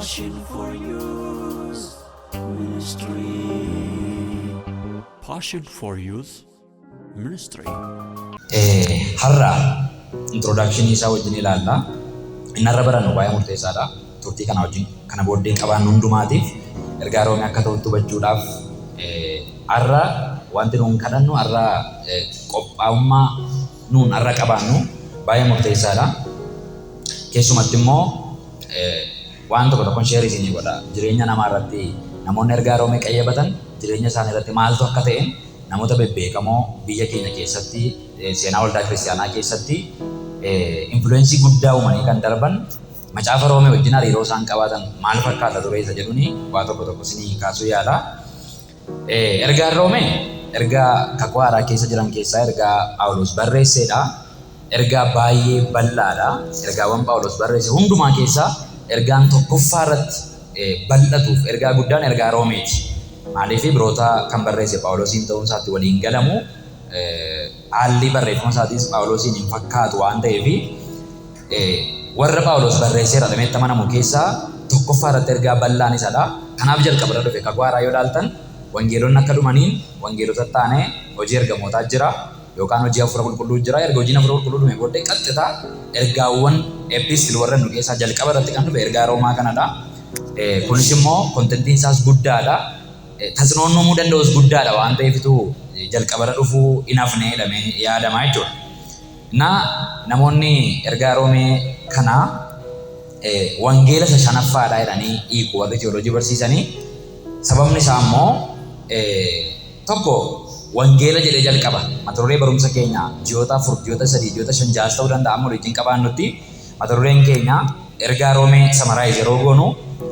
Passion for Youth Ministry. Passion for Youth Ministry. Har'a introduction isaa wajjin ilaalla. Inni har'a barannu baay'ee murteessaadha. Turtii kana wajjin kana booddee qabaannu hundumaatiif ergaa Roomee akka ta'utti hubachuudhaaf, har'a wanti nuun kadhannu, har'a qophaa'ummaa nuun har'a qabaannu baay'ee murteessaadha. Keessumatti immoo waan tokko tokkoon share isinii godha. Jireenya namaa irratti, namoonni ergaa Roomee qayyabatan jireenya isaanii irratti maaltu akka ta'e, namoota bebbeekamoo biyya keenya keessatti, seenaa waldaa kiristaanaa keessatti influence guddaa uumanii kan darban, macaafa Roomee wajjin hariiroo isaan qabaatan maal fakkaata ture isa jedhuni waa tokko tokko isinii kaasuu yaala. Ergaan Roomee ergaa kakuu haaraa keessa jiran keessaa ergaa Phaawulos barreessedha. Ergaa baay'ee bal'aadha. Ergaawwan Phaawulos barreesse hundumaa keessaa ergaan tokkoffaa irratti bal'atuuf ergaa guddaan ergaa Roomeeti. Maaliif? Ibroota kan barreesse Phaawulosiin ta'uun isaatti waliin galamu, haalli barreeffama isaatiis Phaawulosiin hin fakkaatu waan ta'eef, warra Phaawulos barreesseera jedhamee itti amanamu keessaa tokkoffaa irratti ergaa bal'aan isadha. Kanaaf jalqaba irra dhufe. Kakuu haaraa yoo ilaaltan, wangeelonni akka dhumaniin wangeelota taanee hojii ergamootaa jira yookaan hojii hafuura qulqulluu jira. Erga hojiin hafuura qulqulluu dhume booddee qaxxitaa ergaawwan epistle warra nu keessaa jalqaba irratti kan dhufe ergaa Roomaa kanadha. Kunis immoo contentiin isaas guddaadha. Tasnoon uumuu danda'us guddaadha waan ta'eefitu jalqaba irra dhufuu hin hafne jedhamee yaadama jechuudha. Na namoonni ergaa Roomee kana wangeela isa shanaffaadha jedhanii hiiku warri theology barsiisanii. Sababni isaa immoo tokko, wangeela jedhee jalqaba. Mata duree barumsa keenya ji'oota 4, ji'oota 3, ji'oota 5, 6 ta'uu danda'a, amma waliin qabaannutti mata dureen keenya ergaa Roomee summarize yeroo goonu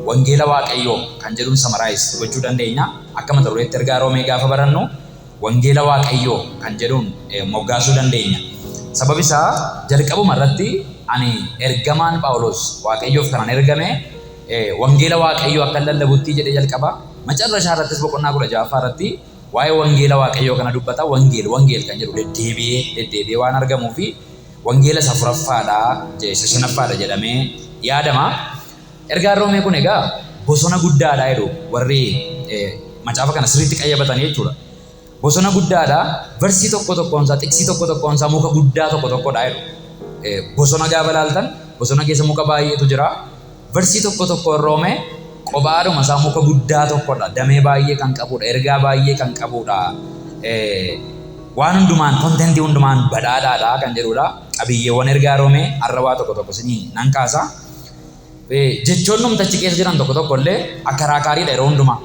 wangeela Waaqayyoo kan jedhuun summarize gochuu dandeenya. Akka mata dureetti ergaa Roomee gaafa barannu wangeela Waaqayyoo kan jedhuun moggaasuu dandeenya. Sababi isaa jalqabuma irratti ani ergamaan Phaawulos Waaqayyoof kanan ergame wangeela Waaqayyoo akka lallabutti jedhee jalqaba. Macarrashaa irrattis boqonnaa 16ffaa irratti waa'ee wangeela Waaqayyoo kana dubbata. Wangeel wangeel kan jedhu deddeebi'ee deddeebi'ee waan argamuu fi wangeela isa afuraffaadha, isa shanaffaadha jedhamee yaadama. Ergaan Roomee kun egaa bosona guddaadha jedhu warri macaafa kana sirriitti qayyabatanii jechuudha. Bosona guddaadha. Verse tokko tokkoonsaa, xiqsii tokko tokkoonsaa muka guddaa tokko tokkodha jedhu. Bosona gaafa ilaaltan, bosona keessa muka baay'eetu jira. Verse tokko tokkoon Roomee kophaadhuma isaa muka guddaa tokkodha. Damee baay'ee kan qabudha. Ergaa baay'ee kan qabudha. Waan hundumaan, contentii hundumaan badhaadhaadha kan jedhudha. Qabiyyeewwan ergaa Roomee har'a waa tokko tokko isinii nan kaasa. Jechoonni humtachi keessa jiran tokko tokko illee akaraakaariidha yeroo hundumaa.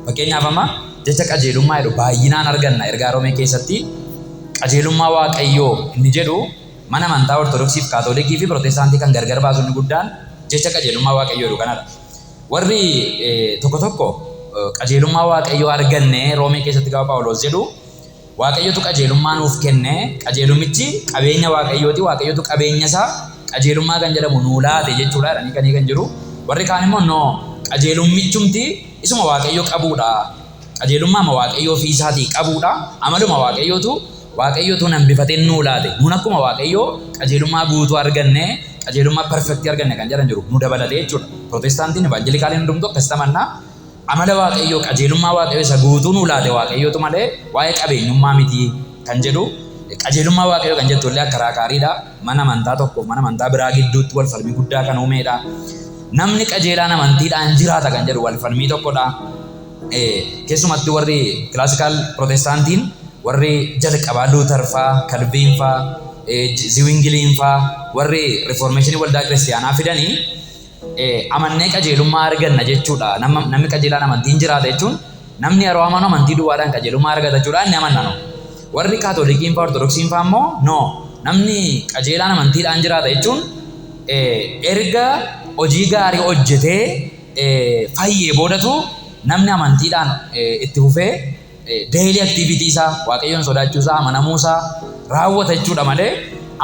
Fakkeenyaaf, amma jecha qajeelummaa jedhu baay'inaan arganna ergaa Roomee keessatti. Qajeelummaa Waaqayyoo inni jedhu mana amantaa Ortodoksii fi Kaatolikii fi Pirootestaantii kan gargar baasu inni guddaan jecha qajeelummaa Waaqayyoo jedhu kanadha. Warri tokko tokko qajeelummaa Waaqayyoo arganne Roomee keessatti gaafa Phaawulos jedhu, Waaqayyotu qajeelummaa nuuf kenne, qajeelummichi qabeenya Waaqayyooti, Waaqayyotu qabeenya isaa qajeelummaa kan jedhamu nuu laate jechuudha jedhanii kan hiikan jiru. Warri kaan immoo, no, qajeelummichumti isuma Waaqayyo qabuudha. Qajeelummaa ma Waaqayyo ofii isaatii qabuudha. Amaluma Waaqayyootu Waaqayyotu nambifatee nuu laate. Nuun akkuma Waaqayyoo qajeelummaa guutuu arganne, qajeelummaa perfect arganne kan jedhan jiru, nu dabalatee jechuudha. Pirootestaantiin, evangelikaaliin hundumtuu akkasitti amannaa. Amala Waaqayyoo, qajeelummaa Waaqayyoo isa guutuu nuu laate Waaqayyootu malee waa'ee qabeenyummaa miti kan jedhu. Qajeelummaa Waaqayyoo kan jettu illee akka raakaariidha. Mana amantaa tokkoof mana amantaa biraa gidduutti wal falmii guddaa kan uumeedha. Namni qajeelaan amantiidhaan jiraata kan jedhu wal falmii tokkodha. Keessumatti warri classical Pirootestaantiin warri jalqabaa, Luuter faa, Kalviin faa, Ziwingiliin faa, warri Reformationii waldaa kiristiyaanaa fidanii, amannee qajeelummaa arganna jechuudha. Namni qajeelaan amantiin jiraata jechuun, namni yeroo amanu amantii duwwaadhaan qajeelummaa argata jechuudha inni amanna, no. Warri Kaatolikiin faa, Ortodoksiin faa immoo, no, namni qajeelaan amantiidhaan jiraata jechuun erga hojii gaarii hojjetee fayyee boodatu namni amantiidhaan itti fufee daily activity isaa, Waaqayyoon sodaachuu isaa, amanamuu isaa raawwata jechuudha malee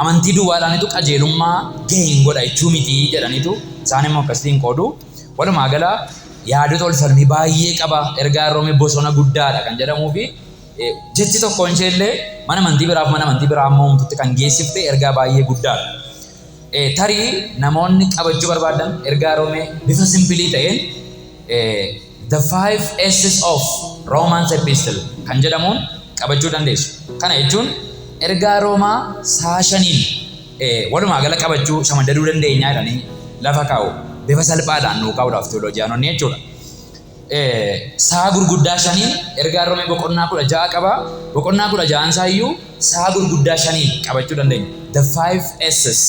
amantii duwwaadhaanitu qajeelummaa gain godha jechuu miti jedhaniitu isaan immoo akkasitiin qoodu. Walumaa gala yaadota ol falmii baay'ee qaba. Ergaan Roomee bosona guddaadha kan jedhamuu fi jechi tokkoon ishee illee mana amantii biraaf mana amantii biraa amma uumtutti kan geessifte ergaa baay'ee guddaadha. Tarii namoonni qabachuu barbaadan ergaa Roomee bifa simple ta'een "The Five S's of Romans Epistle" kan jedhamuun qabachuu dandeessu. Kana jechuun ergaa Roomaa saa shaniin walumaa gala qabachuu, shamaddaduu dandeenya jedhanii lafa kaa'u. Bifa salphaadhaan nuu kaa'uudhaaf teolojiyaanonni jechuudha. Saa gurguddaa shaniin ergaa Roomee boqonnaa 16 qaba. Boqonnaa 16n isaa iyyuu saa gurguddaa shaniin qabachuu dandeenya. The Five S's.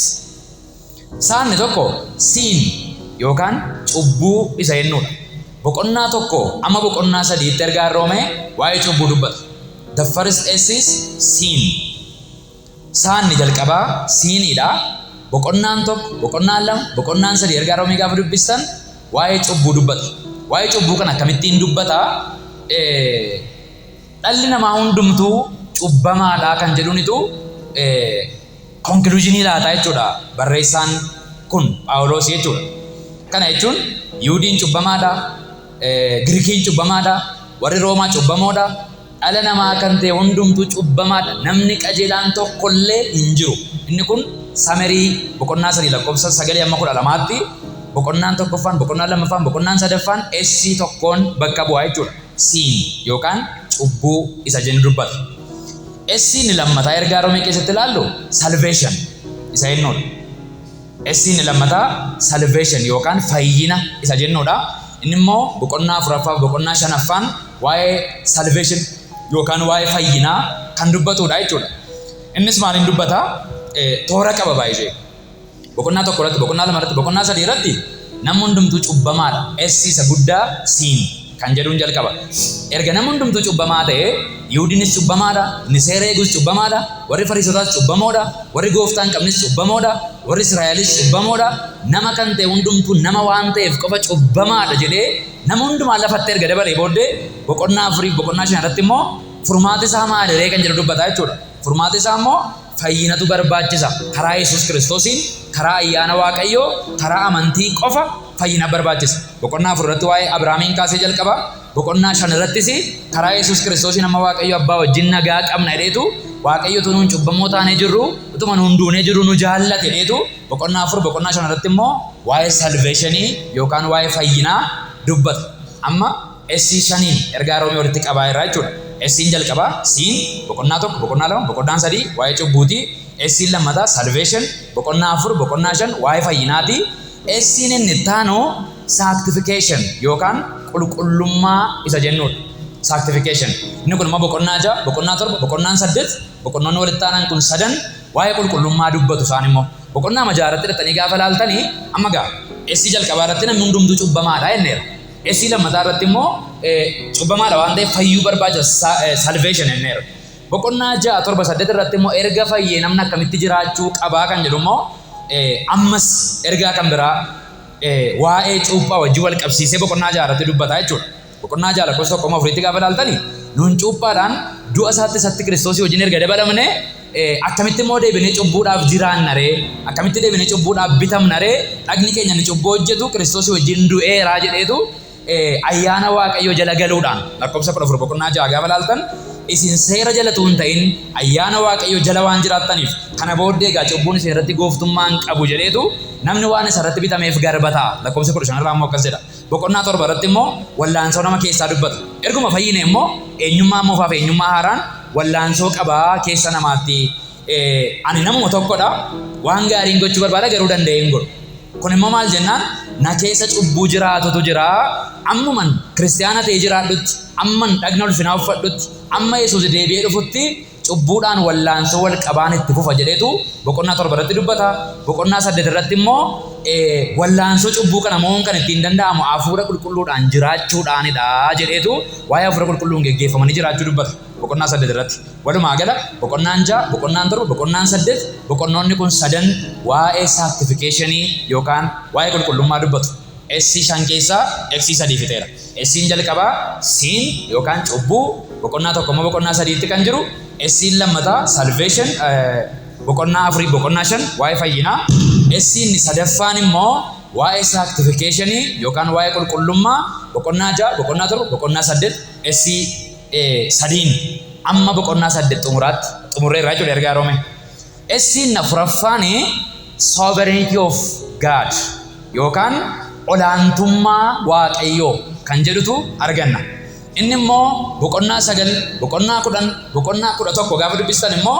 Saanni tokko sin yookaan cubbuu isa jennuudha. Boqonnaa 1 amma boqonnaa 3tti ergaa Roomee waa'ee cubbuu dubbata. The first S is sin. Saanni jalqabaa siniidha. Boqonnaan 1, boqonnaan 2, boqonnaan 3 ergaa Roomee gaafa dubbistan waa'ee cubbuu dubbata. Waa'ee cubbuu kana akkamittiin dubbata? Dhalli namaa hundumtuu cubbamaadha kan jedhunitu conclusion laataa jechuudha barreessaan kun Phaawulos jechuudha. Kana jechuun Yihudiin cubbamaadha, Girikiin cubbamaadha, warri Roomaa cubbamoodha. Dhala namaa kan ta'e hundumtuu cubbamaadha. Namni qajeelaan tokkollee hin jiru. Inni kun summary boqonnaa 3 lakkoofsa 9 amma 12tti boqonnaan tokkoffaan, boqonnaan lammaffaan, boqonnaan sadaffaan S tokkoon bakka bu'aa jechuudha. Sin yookaan cubbuu isa jennu dubbata. S inni lammataa ergaa Roomee keessatti ilaallu salvation isa jennuudha. S inni lammataa salvation yookaan fayyina isa jennuudha. Inni immoo boqonnaa afuraffaa, boqonnaa shanaffaan waa'ee salvation yookaan waa'ee fayyinaa kan dubbatudha jechuudha. Innis maaliin dubbata? Toora qaba baay'ee. Boqonnaa 1 irratti, boqonnaa 2 irratti, boqonnaa 3 irratti namni hundumtuu cubbamaadha. S isa guddaa sin kan jedhuun jalqaba. Erga namni hundumtuu cubbamaa ta'e, Yihudiinis cubbamaadha, inni seera eegus cubbamaadha, warri Fariisotaas cubbamoodha, warri gooftaa hin qabnes cubbamoodha, warri Israa'elis cubbamoodha. Nama kan ta'e hundumtuu nama waan ta'eef qofa cubbamaadha jedhee nama hundumaa lafatti erga dabalee booddee, boqonnaa 4 boqonnaa 5 irratti immoo furmaati isaa maaliree kan jedhu dubbata jechuudha. Furmaati isaa immoo fayyinatu barbaachisa. Karaa Yesuus Kiristoosiin, karaa ayyaana Waaqayyoo, karaa amantii qofa fayyina barbaachisa. Boqonnaa 4 irratti waa'ee Abrahaamiin kaasee jalqaba. Boqonnaa 5 irrattis karaa Yesuus Kiristoosiin amma Waaqayyo abbaa wajjin nagaa qabna jedheetu, Waaqayyo utuu nuun cubbamoo taanee jirru, utuma nuun duunee jirru nu jaallate jedheetu, boqonnaa 4 boqonnaa 5 irratti immoo waa'ee salvation yookaan waa'ee fayyinaa dubbata. Amma S shaniin ergaa Roomee walitti qabaa irraa jechuudha. S'n jalqabaa sin, boqonnaa 1, boqonnaa 2, boqonnaan 3 waa'ee cubbuuti. S'n lammataa salvation, boqonnaa 4, boqonnaa 5 waa'ee fayyinaati. S'n inni ittaanu sanctification yookaan qulqullummaa isa jennuudha. Sanctification. Inni kun immoo boqonnaa 6, boqonnaa 7, boqonnaan 8, boqonnoonni walitti aanan kun sadan waa'ee qulqullummaa dubbatu isaan immoo. Boqonnaa 6 irratti hidhatanii gaafa laaltanii, amma gaa S jalqabaa irratti namni hundumtuu cubbamaadha jenneera. S lammataa irratti immoo cubbamaadha waan ta'eef fayyuu barbaachisa, salvation jenneera. Boqonnaa 6, 7, 8 irratti immoo erga fayyee namni akkamitti jiraachuu qabaa kan jedhu immoo ammas ergaa kan biraa waa'ee cuuphaa wajjin wal qabsiisee boqonnaa 6 irratti dubbata jechuudha. Boqonnaa 6 lakkoofsa 1 4tti gaafa ilaaltanii, nuun cuuphaadhaan du'a isaatti isatti Kiristoosii wajjin erga dabalamne, akkamitti immoo deebinee cubbuudhaaf jiraanna ree? Akkamitti deebinee cubbuudhaaf bitamna ree? Dhagni keenya inni cubbuu hojjetu Kiristoosii wajjin du'eeraa jedheetu, ayyaana Waaqayyoo jala galuudhaan, lakkoofsa 14 boqonnaa 6 gaafa ilaaltan, isin seera jalatu hin ta'in ayyaana Waaqayyoo jala waan jiraattaniif, kana booddee egaa cubbuun isin irratti gooftummaa hin qabu jedheetu, namni waan isa irratti bitameef garba ta'a. Lakkoofsa 15 irraa immoo akkas jedha. Boqonnaa 7 irratti immoo wallaansoo nama keessaa dubbata. Erguma fayyine immoo eenyummaa moofaaf eenyummaa haaraan wallaansoo qabaa keessa namaatti. Ani namuma tokkodha, waan gaariin gochuu barbaada, garuu danda'ee hin godhu. Kun immoo maal jennaan, na keessa cubbuu jiraatutu jira. Ammuman kiristiyaana ta'ee jiraadhutti, amman dhagna ulfinaa uffadhutti, amma Yesuus deebi'ee dhufutti cubbuudhaan wallaansoo wal qabaan itti fufa jedheetu boqonnaa 7 irratti dubbata. Boqonnaa 8 irratti immoo wallaansoo cubbuu kana mo'uun kan ittiin danda'amu hafuura qulqulluudhaan jiraachuudhaanidha jedheetu waa'ee hafuura qulqulluun geggeeffamanii jiraachuu dubbata. Boqonnaa 8 irratti. Walumaa gala boqonnaan 6, boqonnaan 7, boqonnaan 8, boqonnoonni kun sadan waa'ee sanctification yookaan waa'ee qulqullummaa dubbatu. S shan keessaa S sadii fixeera. S'n jalqabaa sin yookaan cubbuu, boqonnaa 1 immoo boqonnaa 3tti kan jiru. S'n lammataa salvation, boqonnaa 4 boqonnaa 5 waa'ee fayyinaa. S'n sadaffaan immoo waa'ee sanctification yookaan waa'ee qulqullummaa, boqonnaa 6, boqonnaa 7, boqonnaa 8, S sadiin amma boqonnaa 8 xumuraatti xumurreerra jechuudha ergaa Roomee. S'n afuraffaan sovereignty of God yookaan olaantummaa Waaqayyoo kan jedhutu arganna. Inni immoo boqonnaa 9, boqonnaa 10, boqonnaa 11 gaafa dubbistan immoo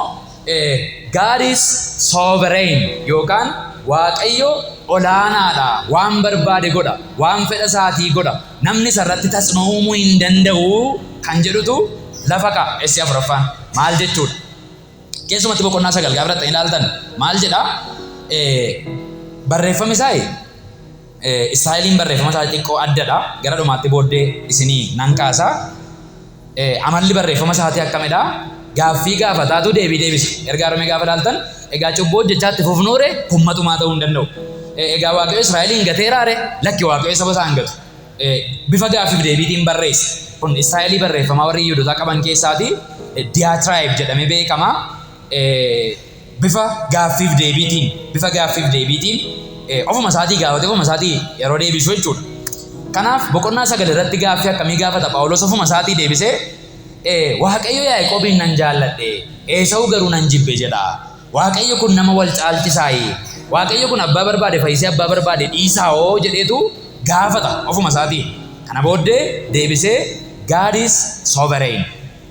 God is sovereign yookaan Waaqayyo olaanaadha, waan barbaade godha, waan fedha isaatii godha, namni isarratti tasnoo uumuu hin danda'u kan jedhutu lafa ka'a. S afuraffaan maal jechuudha? Keessumatti boqonnaa 9 gaafa dhaqxanii ilaaltan maal jedha? Barreeffami isaa istaayiliin barreeffama isaa xiqqoo addadha. Gara dhumaatti booddee isinii nan kaasa. Amalli barreeffama isaatii akkamidha? Gaaffii gaafataatu deebii deebisa. Ergaa Roomee gaafa ilaaltan, egaa cubbuu hojjechaa itti fufnuure? Kun matumaa ta'uu hin danda'u. Egaa Waaqayyo Israa'eliin gateeraare? Lakki, Waaqayyo saba isaa hin gatu. Bifa gaaffiif deebiitiin barreessa. Kun istaayilii barreeffamaa warri Yihuudotaa qaban keessaati diatribe jedhamee beekama. Bifa gaaffiif deebiitiin, bifa gaaffiif deebiitiin ofuma isaatii gaafatee ofuma isaatii yeroo deebisu jechuudha. Kanaaf boqonnaa 9 irratti gaaffii akkamii gaafata Phaawulos? Ofuma isaatii deebisee, Waaqayyo Yaaqoobiin nan jaalladhe, Eesawuu garuu nan jibbe jedha. Waaqayyo kun nama wal caalchisaayi? Waaqayyo kun abbaa barbaade fayyisee abbaa barbaade dhiisaawoo jedheetu gaafata ofuma isaatii. Kana booddee deebisee God is sovereign.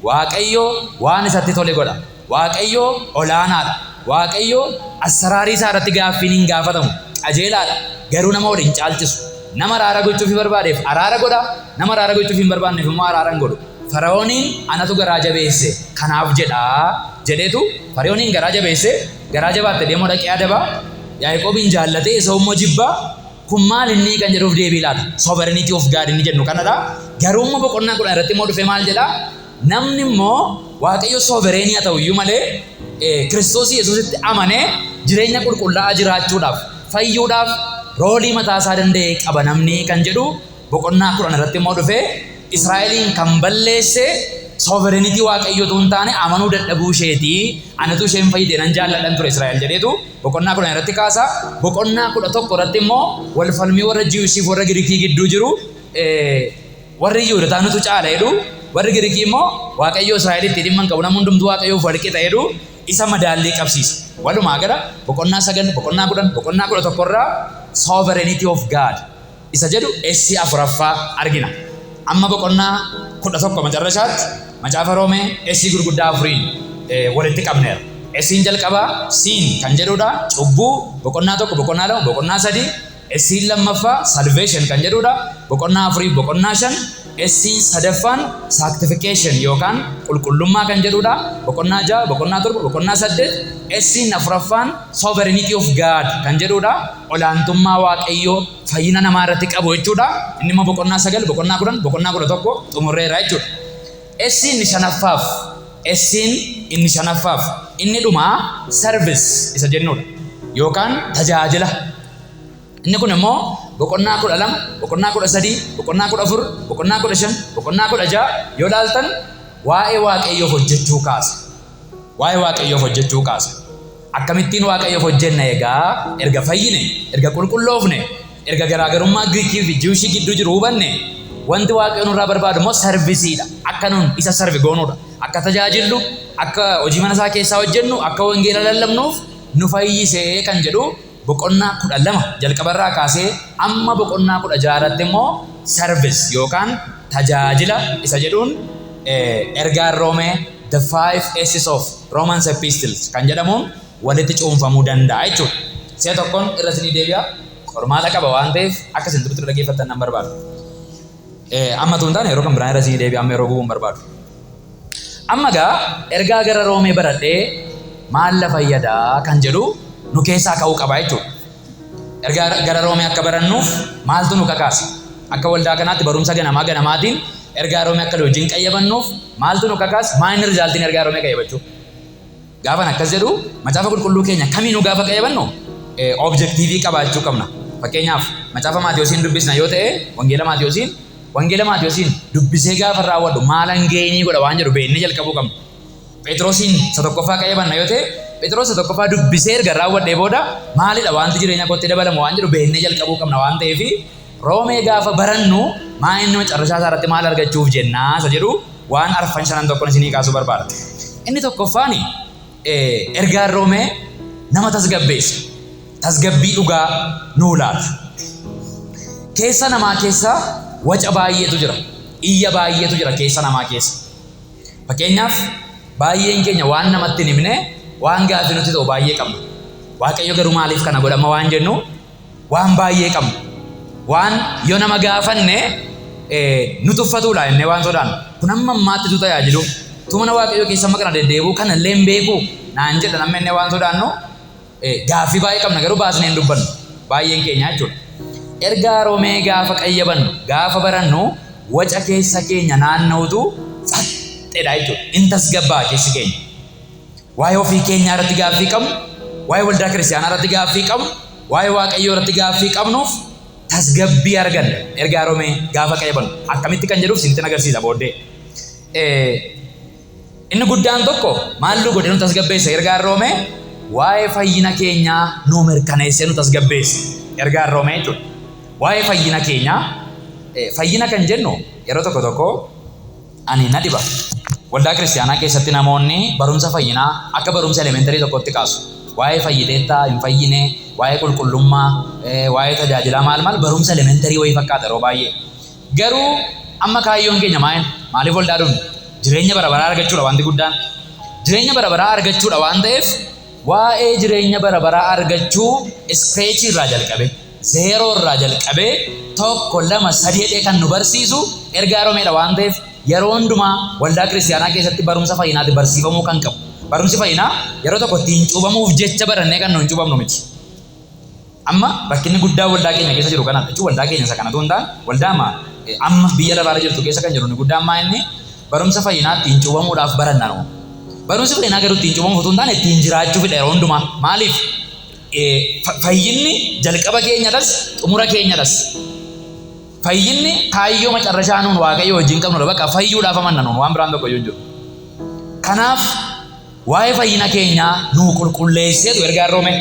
Waaqayyo waan isatti tole godha. Waaqayyo olaanaadha. Waaqayyo assaraarii isaa irratti gaaffiin hin gaafatamu. Qajeelaadha. Garuu nama wal hin caalchisu. Nama araara gochuufii barbaadeef araara godha. Nama araara gochuufii hin barbaanneef immoo araara hin godhu. Fara'ooniin anatu garaa jabeesse kanaaf jedha jedheetu Fara'ooniin garaa jabeesse, garaa jabaatte deemoo dhaqee adaba. Yaaqoobiin jaallatee Esau immoo jibba. Kun maal inni kan jedhuuf deebii laata. Sovereignty of God inni jennu kanadha. Garuu immoo boqonnaa 10 irratti immoo dhufee maal jedha? Namni immoo Waaqayyo sovereign haa ta'u iyyuu malee, Kiristoos Yesuusitti amanee jireenya qulqullaa'aa jiraachuudhaaf, fayyuudhaaf roolii mataa isaa danda'e qaba namni kan jedhu boqonnaa 10 irratti immoo dhufee, Israa'eliin kan balleesse sovereignty Waaqayyootu hin taane amanuu dadhabuu isheeti. Anatu isheen fayyite nan jaalladhan ture Israa'el jedheetu boqonnaa 10 irratti kaasa. Boqonnaa 11 irratti immoo wal falmii warra Jiwusiif warra Girikii gidduu jiru, warri Yihuudotaa nutu caala jedhu, warri Girikii immoo Waaqayyoo Israa'elitti dhimma hin qabu, namni hundumtuu Waaqayyoof wal qixa jedhu, isa madaallii qabsiisa. Walumaa gala boqonnaa 9, boqonnaa 10, boqonnaa 11 irraa sovereignty of God isa jedhu S afuraffaa argina. Amma boqonnaa 11 macarrashaatti macaafa Roomee S gurguddaa afuriin walitti qabneera. S'n jalqabaa sin kan jedhudha, cubbuu, boqonnaa 1, boqonnaa 2, boqonnaa 3. S'n lammaffaa salvation kan jedhudha, boqonnaa 4 boqonnaa 5. S'n sadaffaan sanctification yookaan qulqullummaa kan jedhudha, boqonnaa 6, boqonnaa 7, boqonnaa 8. S'n afuraffaan sovereignty of God kan jedhudha, olaantummaa Waaqayyoo fayyina namaa irratti qabu jechuudha. Inni immoo boqonnaa 9, boqonnaa 10, boqonnaa 11 xumurreera jechuudha. S'n inni shanaffaaf S'n inni shanaffaaf inni dhumaa service isa jennudha yookaan tajaajila. Inni kun immoo boqonnaa 12, boqonnaa 13, boqonnaa 14, boqonnaa 15, boqonnaa 16 yoo ilaaltan waa'ee Waaqayyoof hojjechuu kaasa. Waa'ee Waaqayyoof hojjechuu kaasa. Akkamittiin Waaqayyoof hojjenna egaa? Erga fayyine, erga qulqulloofne, erga garaagarummaa Giriikii fi Jiwushii gidduu jiru hubanne, wanti Waaqayyo nurraa barbaadu immoo servisiidha. Akka nun isa serve goonuudha. Akka tajaajillu, akka hojii mana isaa keessaa hojjennu, akka wangeela lallabnuuf nu fayyise kan jedhu boqonnaa 12 jalqabarraa kaasee amma boqonnaa 16 irratti immoo service yookaan tajaajila isa jedhuun ergaan Roomee the five S's of Romans Epistles kan jedhamuun walitti cuunfamuu danda'a jechuudha. Si'a tokkoon irra isinii deebi'a, qormaata qaba waan ta'eef akka isin turtanii dhaggeeffattan nan barbaada. Amma tun taane yeroo kan biraan irra isinii deebi'a, amma yeroo gubuu hin barbaadu. Amma gaa ergaa gara Roomee baradhee maal na fayyadaa kan jedhu nu keessaa ka'uu qaba jechuudha. Ergaa gara Roomee akka barannuuf maaltu nu kakaase? Akka waldaa kanaatti barumsa ganamaa ganamaatiin ergaa Roomee akka wajjin qayyabannuuf maaltu nu kakaase? Maal inni rizaaltiin ergaa Roomee qayyabachuu? Gaafan akkas jedhu, macaafa qulqulluu keenya kamiinuu gaafa qayyabannu objektiivii qabaachuu qabna. Fakkeenyaaf, macaafa Maatiyosiin dubbisna yoo ta'e, wangeela Maatiyosiin, wangeela Maatiyosiin dubbisee gaafa raawwadhu maalan geenii godha waan jedhu beeknee jalqabuu qabna. Phexrosiin isa tokkoffaa qayyabanna yoo ta'e, Phexros isa tokkoffaa dubbisee erga raawwadhee booda maalidha wanti jireenya kootti dabalamu waan jedhu beeknee jalqabuu qabna waan ta'eef, Roomee gaafa barannu maa inni macarrashaa isaa irratti maal argachuuf jennaa isa jedhu waan arfan shanan tokkon isinii kaasuu barbaada. Inni tokkoffaan, ergaan Roomee nama tasgabbeessa. Tasgabbii dhugaa nuu laata. Keessa namaa keessa waca baay'eetu jira. Iyya baay'eetu jira keessa namaa keessa. Fakkeenyaaf, baay'een keenya waan namatti hin himne, waan gaaffii nutti ta'u baay'ee qabna. Waaqayyo garuu maaliif kana godhama waan jennu waan baay'ee qabna. Waan yoo nama gaafanne nu tuffatuudha jennee waan sodaannu. Kun hamma ammaatti tu tajaajilu. Tu mana Waaqayyoo keessa amma kana deddeebi'u kana illee hin beeku naan jedha namni jennee waan sodaannu gaaffii baay'ee qabna, garuu baasnee hin dubbannu. Baay'een keenya jechuudha. Ergaa Roomee gaafa qayyabannu, gaafa barannu, waca keessa keenya naanna'utu tsaxxedha jechuudha. In tasgabbaa'a keessi keenya. Waa'ee ofii keenyaa irratti gaaffii qabnu, waa'ee waldaa kiristiyaanaa irratti gaaffii qabnu, waa'ee Waaqayyoo irratti gaaffii qabnuuf tasgabbii arganna. Ergaa Roomee gaafa qayyabannu. Akkamitti kan jedhuuf isinitti agarsiisa booddee. Inni guddaan tokko maal nu godhe nu tasgabbeessa ergaan Roomee? Waa'ee fayyina keenyaa nu mirkaneessee nu tasgabbeessa ergaan Roomee jechuudha. Waa'ee fayyina keenyaa, fayyina kan jennu yeroo tokko tokko ani na dhiba. Waldaa kiristiyaanaa keessatti namoonni barumsa fayyinaa akka barumsa elementarii tokkotti kaasu. Waa'ee fayyiteettaa hin fayyine, waa'ee qulqullummaa, waa'ee tajaajilaa maal maal barumsa elementarii wayii fakkaata yeroo baay'ee. Garuu amma kaayyoon keenya maal? Maaliif waldaa dhufne? Jireenya bara baraa argachuudha wanti guddaan. Jireenya bara baraa argachuudha waan ta'eef, waa'ee jireenya bara baraa argachuu scratch irraa jalqabe, zeeroo irraa jalqabee, tokko, lama, sadii jedhee kan nu barsiisu ergaa Roomeedha waan ta'eef, yeroo hundumaa waldaa kiristiyaanaa keessatti barumsa fayyinaati barsiifamuu kan qabu. Barumsi fayyinaa yeroo tokko ittiin cuubamuuf jecha barannee kan nu hin cuubamnu miti. Amma rakkinni guddaan waldaa keenya keessa jiru kanadha. Jechuun waldaa keenya isa kanatu hin taane, waldaa amma amma biyya lafaarra jirtu keessa kan jiru inni guddaan maa inni barumsa fayyinaa ittiin cuubamuudhaaf baranna nu. Barumsi fayyinaa garuu ittiin cuubamuuf utuu hin taane ittiin jiraachuufidha yeroo hundumaa. Maaliif? Fayyinni jalqaba keenyadhas, xumura keenyadhas. Fayyinni kaayyoo macarrashaa nuun Waaqayyo wajjin qabnudha. Bakka fayyuudhaaf amanna nuun, waan biraan tokko iyyuu hin jiru. Kanaaf waa'ee fayyina keenyaa nuu qulqulleesseetu ergaan Roomee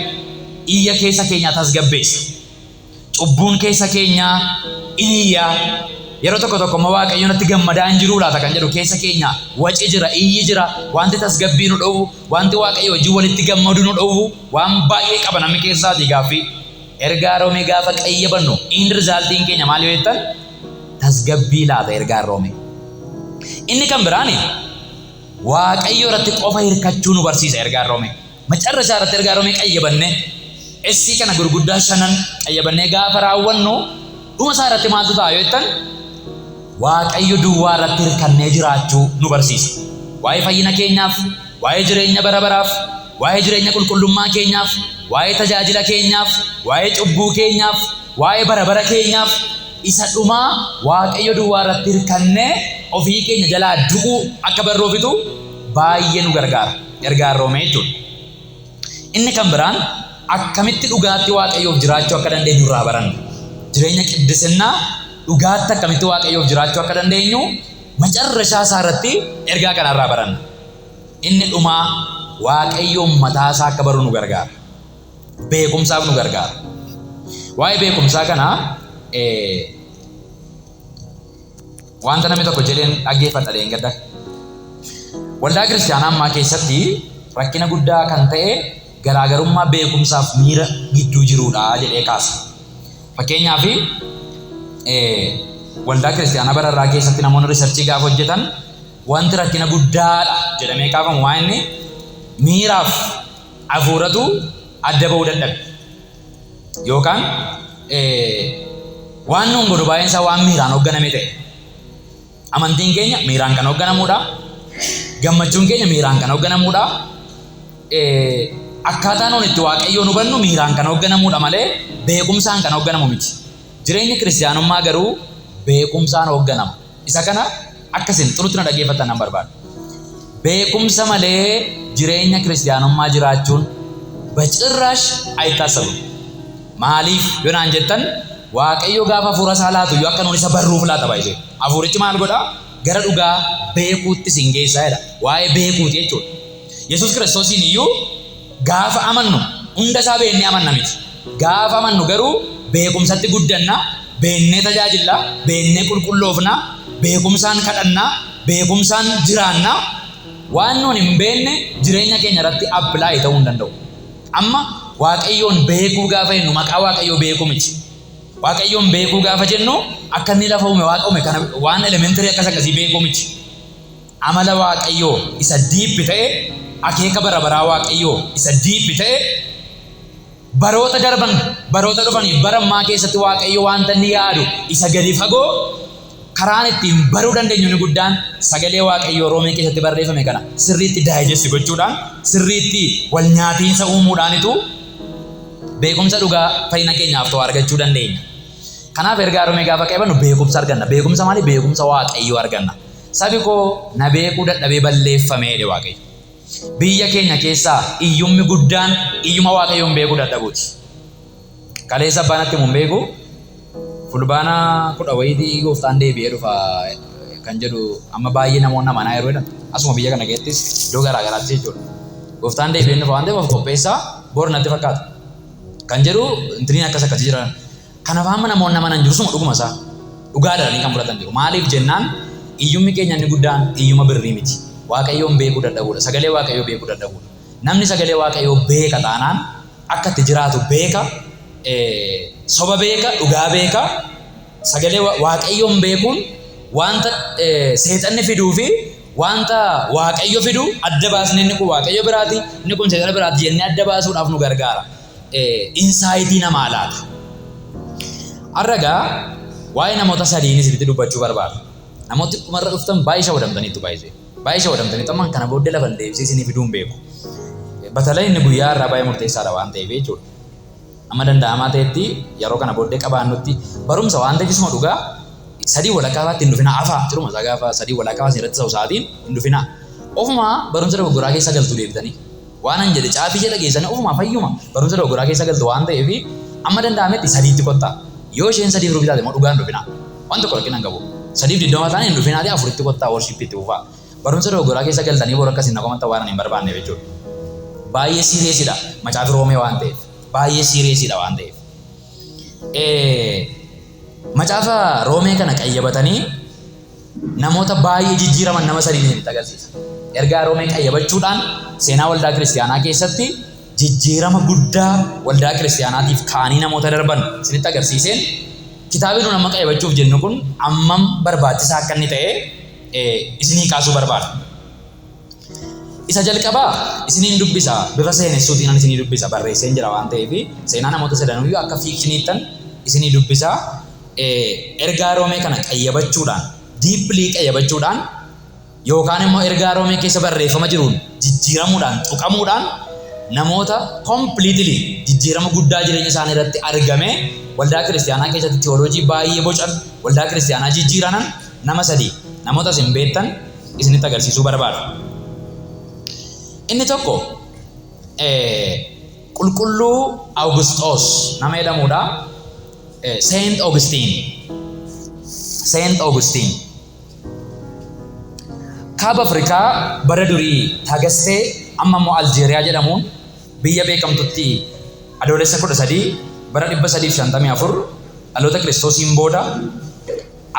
iyya keessa keenyaa tasgabbeessa. Cubbuun keessa keenyaa in iyyaa. Yeroo tokko tokko immoo Waaqayyo natti gammadaa hin jiruu laata kan jedhu keessa keenya waci jira, iyyi jira, wanti tasgabbii nu dhowwu, wanti Waaqayyo wajjin walitti gammadu nu dhowwu, waan baay'ee qaba namni keessaatii gaaffii. Ergaa Roomee gaafa qayyabannu end resultiin keenya maal yoo jettan, tasgabbii laata ergaan Roomee. Inni kan biraani Waaqayyo irratti qofa hirkachuu nu barsiisa ergaan Roomee. Macarrashaa irratti ergaa Roomee qayyabannee, essii kana gurguddaa shanan qayyabannee gaafa raawwannu, dhuma isaa irratti maaltu ta'a yoo jettan, Waaqayyo duwwaa irratti hirkannee jiraachuu nu barsiisa. Waa'ee fayyina keenyaaf, waa'ee jireenya bara baraaf, waa'ee jireenya qulqullummaa keenyaaf, waa'ee tajaajila keenyaaf, waa'ee cubbuu keenyaaf, waa'ee bara bara keenyaaf, isa dhumaa Waaqayyo duwwaa irratti hirkannee ofii keenya jalaa du'uu akka barruufitu baay'ee nu gargaara. Ergaan Roomee jechuudha. Inni kan biraan akkamitti dhugaatti Waaqayyoof jiraachuu akka dandeenyu irraa baranna. Jireenya qiddisinnaa dhugaatti akkamitti Waaqayyoof jiraachuu akka dandeenyu macarrashaa isaa irratti ergaa kanarraa baranna. Inni dhumaa Waaqayyoon mataa isaa akka barru nu gargaara. Beekumsaaf nu gargaara. Waa'ee beekumsaa kana wanta namni tokko jedheen dhaggeeffadha dheengadda. Waldaa kiristaanaa ammaa keessatti rakkina guddaa kan ta'e garaagarummaa beekumsaaf miira gidduu jiruudha jedhee kaasa. Fakkeenyaaf, waldaa kiristaanaa bara irraa keessatti namoonni research gaafa hojjetan, wanti rakkina guddaadha jedhamee kaafamu waa inni miiraaf hafuuratu adda ba'uu dadhabe. Yookaan waan nuun godhu baay'een isaa waan miiraan hoogganame ta'e. Amantiin keenya miiraan kan hoogganamuudha. Gammachuun keenya miiraan kan hoogganamuudha. Akkaataa nuun itti Waaqayyoon hubannu miiraan kan hoogganamuudha malee beekumsaan kan hoogganamu miti. Jireenyi kiristiyaanummaa garuu beekumsaan hoogganama. Isa kana akkasin xurutti na dhaggeeffattan nan barbaada. Beekumsa malee jireenya kiristiyaanummaa jiraachuun በጭራሽ አይታሰብም. Maaliif yoo naan jettan, Waaqayyo gaafa hafuura isaa laatu iyyuu akka nuun isa barruuf laata baay'isee. Hafuurichi maal godhaa? Gara dhugaa beekuutti sin geessaa jedha. Waa'ee beekuuti jechuudha. Yesuus Kiristoosiin iyyuu gaafa amannu hunda isaa beennee amanna miti. Gaafa amannu garuu beekumsatti guddanna, beennee tajaajilla, beennee qulqulloofna, beekumsaan kadhanna, beekumsaan jiraanna. Waan nuun hin beekne jireenya keenya irratti apply ta'uu hin danda'u. Amma Waaqayyoon beekuu gaafa jennu maqaa Waaqayyoo beekuu miti. Waaqayyoon beekuu gaafa jennu akka inni lafa uume Waaqa uume kana waan elementary akkas akkasii beekuu miti. Amala Waaqayyoo isa deep ta'e, akeeka bara baraa Waaqayyoo isa deep ta'e, baroota darban, baroota dhufaniif bara ammaa keessatti Waaqayyo wanta inni yaadu isa gadi fagoo karaan ittiin baruu dandeenyu inni guddaan sagalee Waaqayyoo Roomee keessatti barreeffame kana sirriitti digest gochuudhaan, sirriitti wal nyaatiinsa uumuudhaanitu beekumsa dhugaa fayyina keenyaaf ta'u argachuu dandeenya. Kanaaf ergaa Roomee gaafa qabannu beekumsa arganna. Beekumsa maali? Beekumsa Waaqayyoo arganna. Sabi koo na beekuu dadhabee balleeffamee jedhe Waaqayyo. Biyya keenya keessaa iyyummi guddaan iyyuma Waaqayyoon beekuu dadhabuuti. Kaleessa abbaan natti himu hin beeku. Fulbaana 10 wayiitii gooftaan deebi'ee dhufa kan jedhu amma baay'ee namoonni amanaa yeroo jedhan asuma biyya kana keessattis iddoo garaa garaatti jechuudha. Gooftaan deebi'ee dhufa waan ta'eef of qopheessaa bor natti fakkaata. Kan jedhu intiniin akkas akkasii jira. Kanaaf amma namoonni amanan jiru suma dhuguma isaa. Dhugaa daranii kan fudhatan jiru. Maaliif jennaan iyyummi keenya inni guddaan iyyuma birrii miti. Waaqayyoon beekuu dadhabuudha. Sagalee Waaqayyoo beekuu dadhabuudha. Namni sagalee Waaqayyoo beeka taanaan akka itti jiraatu beeka, soba beeka, dhugaa beeka. Sagalee Waaqayyoon beekuun wanta seexanni fiduu fi wanta Waaqayyo fidu adda baasnee inni kun Waaqayyo biraati, inni kun seexana biraati jennee adda baasuudhaaf nu gargaara. Insight namaa laata. Har'a egaa waa'ee namoota sadiin isinitti dubbachuu barbaada. Namooti dhumarra dhuftan baay'ee shawadamtaniittu baay'isee. Baay'ee shawadamtaniittu amma kana booddee lafa hin deebisee isinii fiduu hin beeku. Batalay inni guyyaa har'aa baay'ee murteessaadha waan ta'eef jechuudha. Amma danda'amaa ta'etti yeroo kana booddee qabaannutti barumsa waan ta'eef isuma dhugaa 3:15 faatti hin dhufinaa, afaa ciruma isaa gaafa 3:15 isin irratti ta'u sa'aatiin hin dhufinaa. Ofumaa barumsa dogoggoraa keessa galtu deebitanii. Waan an jedhe caafii jedha geessanii ofumaa fayyuma barumsa dogoggoraa keessa galtu waan ta'eef amma danda'ametti 3tti kottaa. Yoo isheen 3:15 taate immoo dhugaa hin dhufinaa. Waan tokko rakkina hin qabu. 3:20 taane hin dhufinaati 4tti kottaa worship itti fufaa. Barumsa dogoggoraa keessa galtanii boru akkasiin na komattan waan ani hin barbaanneef jechuudha. Baay'ee seriousidha macaafi Roomee waan ta'eef. Baay'ee seriousidha waan ta'eef. Macaafa Roomee kana qayyabatanii namoota baay'ee jijjiiraman nama sadiin isinitti agarsiisa. Ergaa Roomee qayyabachuudhaan seenaa waldaa kiristiyaanaa keessatti jijjiirama guddaa waldaa kiristiyaanaatiif kaanii namoota darban isinitti agarsiiseen kitaabni nun amma qayyabachuuf jennu kun ammam barbaachisaa akka inni ta'e isinii kaasuu barbaada. Isa jalqabaa isiniin dubbisa, bifa seenessuutiin isinii dubbisa, barreesseen jira waan ta'eef seenaa namoota sadanuyyuu akka fictioniittan isinii dubbisa. Ergaa Roomee kana qayyabachuudhaan, deeply qayyabachuudhaan yookaan immoo ergaa Roomee keessa barreeffama jiruun jijjiiramuudhaan, tuqamuudhaan namoota completely jijjiirama guddaa jireenya isaanii irratti argame waldaa kiristiyaanaa keessatti theology baay'ee bocan, waldaa kiristiyaanaa jijjiiranan nama sadii namoota isin beektan isinitti agarsiisuu barbaada. Inni tokko Qulqulluu Awugusxoos nama jedhamudha. Saint Augustine. Saint Augustine. Kaaba Afrikaa bara durii Tagastee amma immoo Aljeeriyaa jedhamuun biyya beekamtutti Adoolessa 13 bara 354 dhaloota Kiristoosiin booda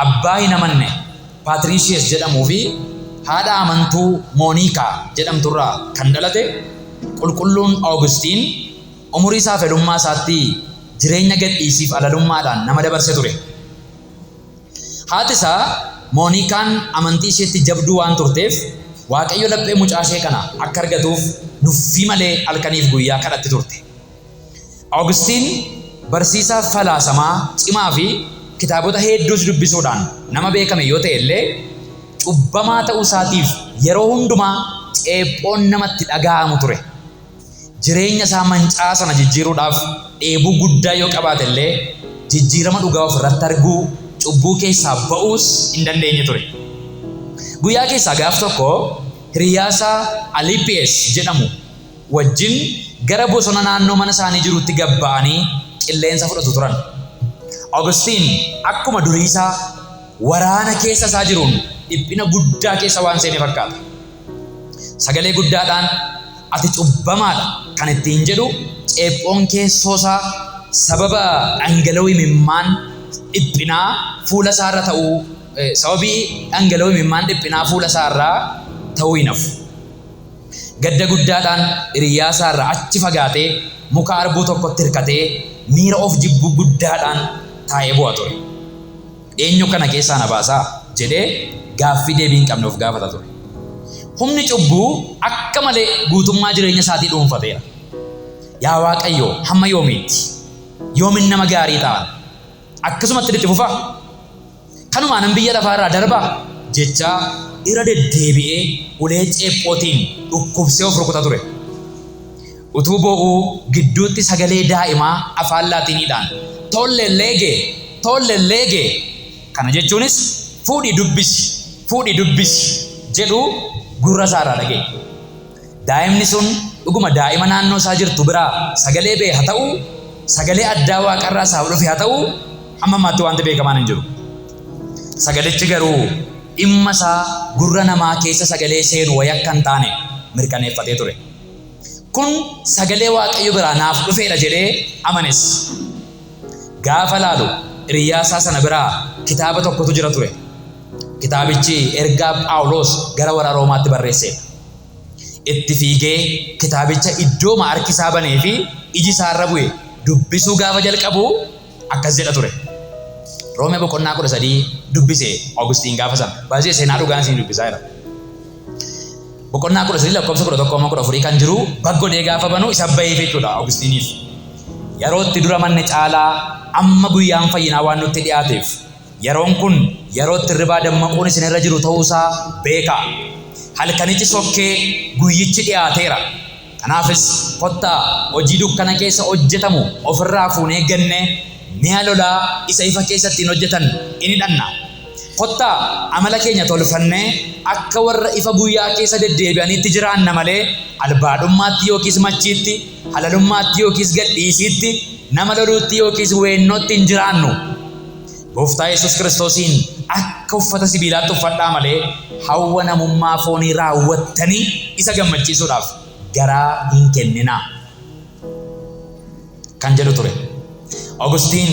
abbaa hin amanne Paatriishiyes jedhamuu fi haadha amantuu Mooniikaa jedhamturraa kan dhalate Qulqulluun Awugustiin umurii saafelummaa isaatti jireenya gadhiisiif alalummaadhaan nama dabarse ture. Haati isaa Mooniikaan amantii isheetti jabduu waan turteef Waaqayyo laphee mucaa ishee kana akka argatuuf nuffii malee halkaniif guyyaa kadhatti turte. Awugustiin barsiisaa falaasamaa cimaa fi kitaabota heedduus dubbisuudhaan nama beekame yoo ta'e illee cubbamaa ta'uu isaatiif yeroo hundumaa ceephoon namatti dhaga'amu ture. Jireenya isaa manca'aa sana jijjiiruudhaaf dheebuu guddaa yoo qabaate illee jijjiirama dhugaa of irratti arguu, cubbuu keessaa ba'uus hin dandeenye ture. Guyyaa keessaa gaaf tokko hiriyaa isaa Aliipiyes jedhamu wajjin gara bosona naannoo mana isaanii jiruutti gad ba'anii qilleensa fudhatu turan. Awugustiin akkuma durii isaa waraana keessa isaa jiruun dhiphina guddaa keessa waan seene fakkaata. Sagalee guddaadhaan ati cubbamaadha kan ittiin jedhu ceephoon keessoo isaa sababa dhangala'oo imimmaan dhiphinaa fuula isaa irra ta'uu sababii dhangala'oo imimmaan dhiphinaa fuula isaa irraa ta'uu hin hafu. Gadda guddaadhaan hiriyyaa isaa irraa achi fagaatee muka harbuu tokkotti hirkatee miira of jibbuu guddaadhaan taa'ee boo'a ture. Eenyu kana keessaa na baasaa? jedhee gaaffii deebii hin qabne of gaafata ture. Humni cubbuu akka malee guutummaa jireenya isaatii dhuunfateera. Yaa Waaqayyo, hamma yoomiitti? Yoomin nama gaarii ta'a? Akkasumatti itti fufaa? Kanumaanan biyya lafaa irraa darbaa? jechaa irra deddeebi'ee ulee ceephootiin dhukkubsee of rukuta ture. Utuu boo'uu gidduutti sagalee daa'imaa afaan Laatiiniidhaan Tolle lege! Tolle lege! Kana jechuunis fuudhii dubbisi! Fuudhii dubbisi! jedhu gurra isaa irraa dhaga'e. Daa'imni sun dhuguma daa'ima naannoo isaa jirtu biraa sagalee ba'e haa ta'uu, sagalee addaa waaqarraa isaaf dhufe haa ta'uu hamma ammaatti wanti beekamaan hin jiru. Sagalichi garuu dhimma isaa gurra namaa keessa sagalee seenu wayii akka hin taane mirkaneeffatee ture. Kun sagalee Waaqayyo biraa naaf dhufeedha jedhee amanes. Gaafa laalu hiriyyaa isaa sana biraa kitaaba tokkotu jira ture. Kitaabichi ergaa Phaawulos gara warra Roomaatti barreesseedha. Itti fiigee kitaabicha iddooma harki isaa banee fi iji isaa irra bu'e dubbisuu gaafa jalqabu akkas jedha ture. Roomee boqonnaa 13 dubbise Augustiin gaafa sana. Baay'ee seenaa dhugaan isin dubbisaa jira. Boqonnaa 13 lakkoofsa 11 amma 14 kan jiru baggodee gaafa banu isa baheef jechuudha Augustiniif. Yeroo itti dura manne caalaa amma guyyaan fayyinaa waan nutti dhiyaateef yeroon kun yeroo itti hirribaa dammaquun isin irra jiru ta'uusaa beekaa. Halkanichi sokkee, guyyichi dhiyaateera. Kanaafis kottaa hojii dukkana keessa hojjetamu ofirraa fuunee gannee mi'a lolaa isa ifa keessa ittiin hojjetan in hidhanna. Kottaa amala keenya tolfannee akka warra ifa guyyaa keessa deddeebi'aniitti jiraanna malee albaadhummaatti yookiis machiitti, halalummaatti yookiis gadhiisiitti, nama loluutti yookiis weennootti hin jiraannu. Gooftaa Yesuus Kiristoosiin akka uffata sibiilaatti uffadhaa malee hawwa namummaa foonii raawwattanii isa gammachiisuudhaaf garaa hin kenninaa. Kan jedhu ture. Augustiin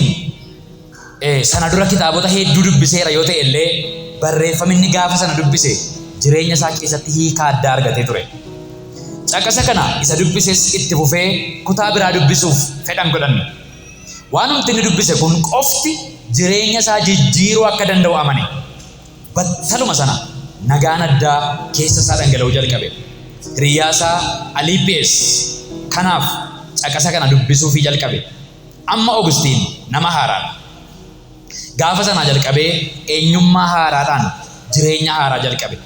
sana dura kitaabota hedduu dubbiseera yoo ta'e illee barreeffaminni gaafa sana dubbise jireenya isaa keessatti hiika addaa argatee ture. Caqasa kana isa dubbises itti fufee kutaa biraa dubbisuuf fedhan godhanne. Waanumti inni dubbise kun qofti jireenya isaa jijjiiruu akka danda'u amane. Battaluma sana nagaan addaa keessa isaa dhangala'uu jalqabe. Hiriyyaa isaa Aliipiyees kanaaf caqasa kana dubbisuufii jalqabe. Amma Augustiin nama haaraadha. Gaafa sanaa jalqabee eenyummaa haaraadhaan jireenya haaraa jalqabe.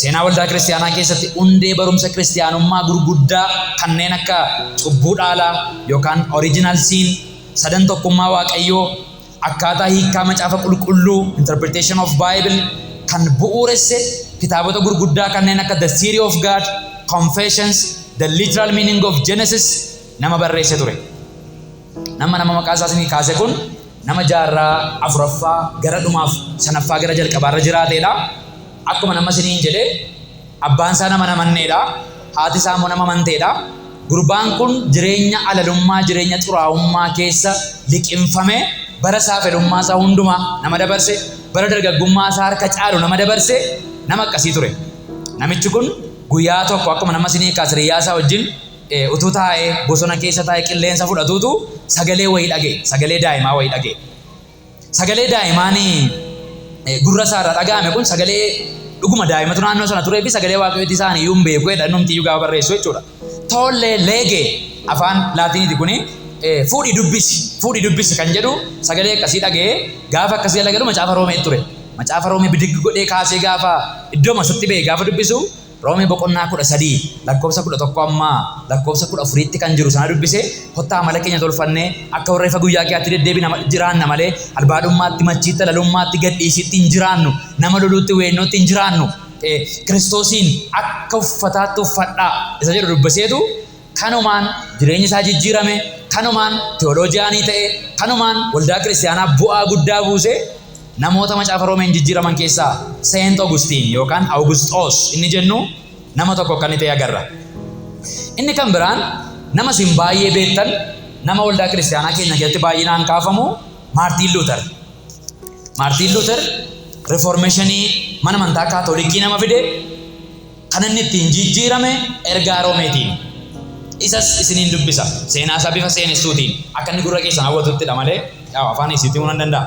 Seenaa waldaa kiristiyaanaa keessatti hundee barumsa kiristiyaanummaa gurguddaa kanneen akka cubbuu dhaalaa yookaan original sin, sadan tokkummaa Waaqayyoo, akkaataa hiikkaa macaafa qulqulluu, interpretation of Bible, kan bu'uuresse kitaabota gurguddaa kanneen akka The Theory of God, Confessions, The Literal Meaning of Genesis nama barreesse ture. Nama maqaa isaa isinii kaase kun nama jaarraa 4ffaa gara dhumaaf 5ffaa gara jalqabaarra jiraateedha. Akkuma nama isiniin jedhe abbaan isaa nama namanneedha. Haati isaa immoo nama amanteedha. Gurbaan kun jireenya alalummaa, jireenya xuraa'ummaa keessa liqimfame bara isaa fedhummaa isaa hundumaa nama dabarse, bara dargaggummaa isaa harka caalu nama dabarse, nama akkasii ture. Namichi kun guyyaa tokko akkuma nama isinii kaase hiriyyaa isaa wajjin utuu taa'ee bosona keessa taa'ee qilleensa fudhatuutu sagalee wayii dhaga'e, sagalee daa'imaa wayii dhaga'e. Sagalee daa'imaan gurra isaa irraa dhaga'ame kun sagalee dhuguma daa'imatu naannoo sana turee fi sagalee Waaqayyooti isaan iyyuu hin beeku jedha innumti iyyuu gaafa barreessu jechuudha. Tolle lege afaan Laatiiniiti kuni fuudhi dubbisi, fuudhi dubbisi kan jedhu sagalee akkasii dhaga'ee gaafa akkasii galagalu macaafa Roomee ture. Macaafa Roomee bidig godhee kaasee gaafa iddooma isatti ba'e gaafa dubbisu Roomee boqonnaa 13 lakkoofsa 11 amma lakkoofsa 14tti kan jiru sana dubbise, kottaa amala keenya tolfannee akka warra ifa guyyaa keeyaatti deddeebina jiraanna malee albaadhummaatti, machiitti, halalummaatti, gadhiisiitti hin jiraannu, nama loluutti, weennootti hin jiraannu. Kiristoosiin akka uffataatti uffadhaa isa jedhu dubbiseetu kanumaan jireenyi isaa jijjiirame, kanumaan teoloojiyaanii ta'e, kanumaan waldaa kiristiyaanaa bu'aa guddaa buuse. Namoota macaafa Roomeen jijjiiraman keessaa Saint Augustine yookaan Awugusxoos inni jennu nama tokko akka inni ta'e agarra. Inni kan biraan nama isin baay'ee beektan, nama waldaa kiristiyaanaa keenya keessatti baay'inaan kaafamu Maartiin Luuter. Maartiin Luuter reformeeshinii mana amantaa Kaatolikii nama fide. Kan inni ittiin jijjiirame ergaa Roomeetiin. Isas isiniin dubbisa. Seenaa isaa bifa seenessuutiin akka inni gurra keessan hawwatuttidha malee afaan isiitti himuu nan danda'a.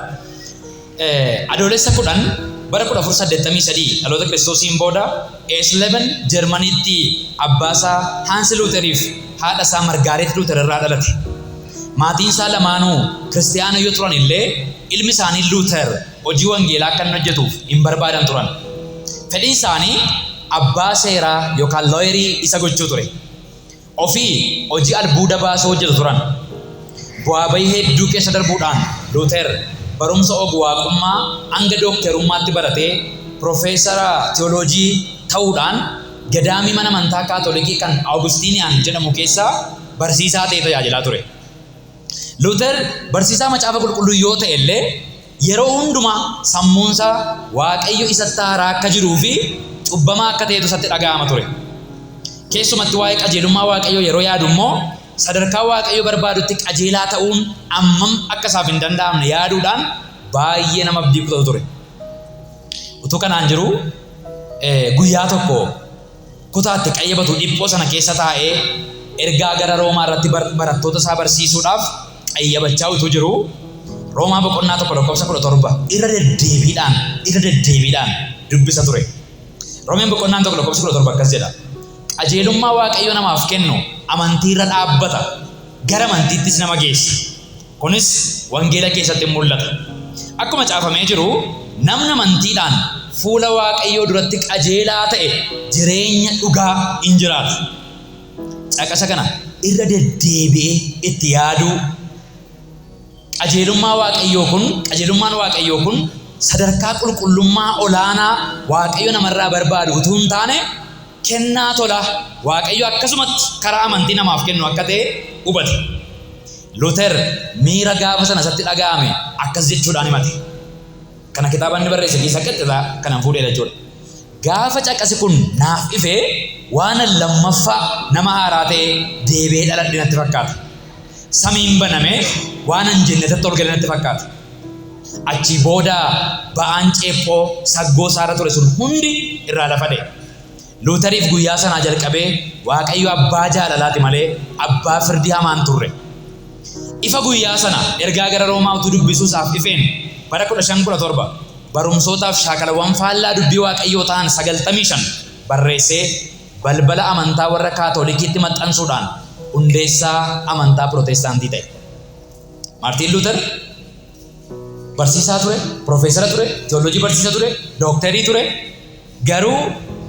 Adoolessa 10 bara 1483 dhaloota Kiristoosiin booda Eisleben Jarmaniitti abbaasaa Haansi Luuteriif haadha isaa Margaaret Luuter irraa dhalate. Maatiin isaa lamaanuu Kiristiyaana yoo turan illee ilmi isaanii Luuter hojii wangeelaa akka inni hojjetuuf hin barbaadan turan. Fedhiin isaanii abbaa seeraa yookaan lawyerii isa gochuu ture. Ofii hojii albuuda baasuu hojjetu turan. Bu'aa bayii hedduu keessa darbuudhaan Luuter barumsa og-waaqummaa hanga dookterummaatti baratee pirofeesara tiyooloojii ta'uudhaan gadaamii mana amantaa Kaatolikii kan Awugustiiniyaan jedhamu keessa barsiisaa ta'ee tajaajilaa ture. Luuter barsiisaa Macaafa Qulqulluu yoo ta'e illee yeroo hundumaa sammuunsaa Waaqayyo isatti aaraa akka jiruu fi cubbamaa akka ta'etu isatti dhaga'ama ture. Keessumatti waa'ee qajeelummaa Waaqayyoo yeroo yaadu immoo sadarkaa Waaqayyo barbaadutti qajeelaa ta'uun ammam akka isaaf hin danda'amne yaaduudhaan baay'ee nama abdii kutatu ture. Utuu kanaan jiruu guyyaa tokko kutaa itti qayyabatu dhiphoo sana keessa taa'ee ergaa gara Roomaa irratti barattoota isaa barsiisuudhaaf qayyabachaa utuu jiruu Roomaa boqonnaa 1 lakkoofsa 17 irra deddeebiidhaan irra deddeebiidhaan dubbisa ture. Roomeen boqonnaan 1 lakkoofsa 17 akkas jedha. Qajeelummaa Waaqayyo namaaf kennu amantii irra dhaabbata, gara amantiittis nama geessa. Kunis wangeela keessatti in mul'ata. Akkuma caafamee jiru, namni amantiidhaan fuula Waaqayyoo duratti qajeelaa ta'e jireenya dhugaa in jiraata. Caqasa kana irra deddeebi'ee itti yaaduu, qajeelummaa Waaqayyoo kun, qajeelummaan Waaqayyoo kun sadarkaa qulqullummaa olaanaa Waaqayyo namarraa barbaadu utuu hin taane, kennaa tolaa Waaqayyo akkasumatti karaa amantii namaaf kennu akka ta'e hubate. Luuter miira gaafa sana isatti dhaga'ame akkas jechuudhaan himate. Kana kitaaba inni barreesse keessaa qaxxitaa kanan fuudheedha jechuudha. Gaafa caqasi kun naaf ife waanan lammaffaa nama haaraa ta'ee deebi'ee dhaladhe natti fakkaata. Samiin banamee waanan jennatatti ol gale natti fakkaata. Achii booda ba'aan ceephoo saggoo isaarra ture sun hundi irraa lafa dha'e. Luutariif guyyaa sanaa jalqabee Waaqayyo abbaa jaalalaati malee abbaa firdii hamaa hin turre. Ifa guyyaa sana ergaa gara Roomaa utuu dubbisuu isaaf ifeen bara 1517 barumsootaaf shaakalawwan faallaa dubbii Waaqayyoo ta'an 95 barreessee balbala amantaa warra Kaatolikiitti maxxansuudhaan hundeessaa amantaa Pirootestaantii ta'e. Maartiin Luuter barsiisaa ture, piroofeesara ture, tiyooloojii barsiisa ture, dooktarii ture. Garuu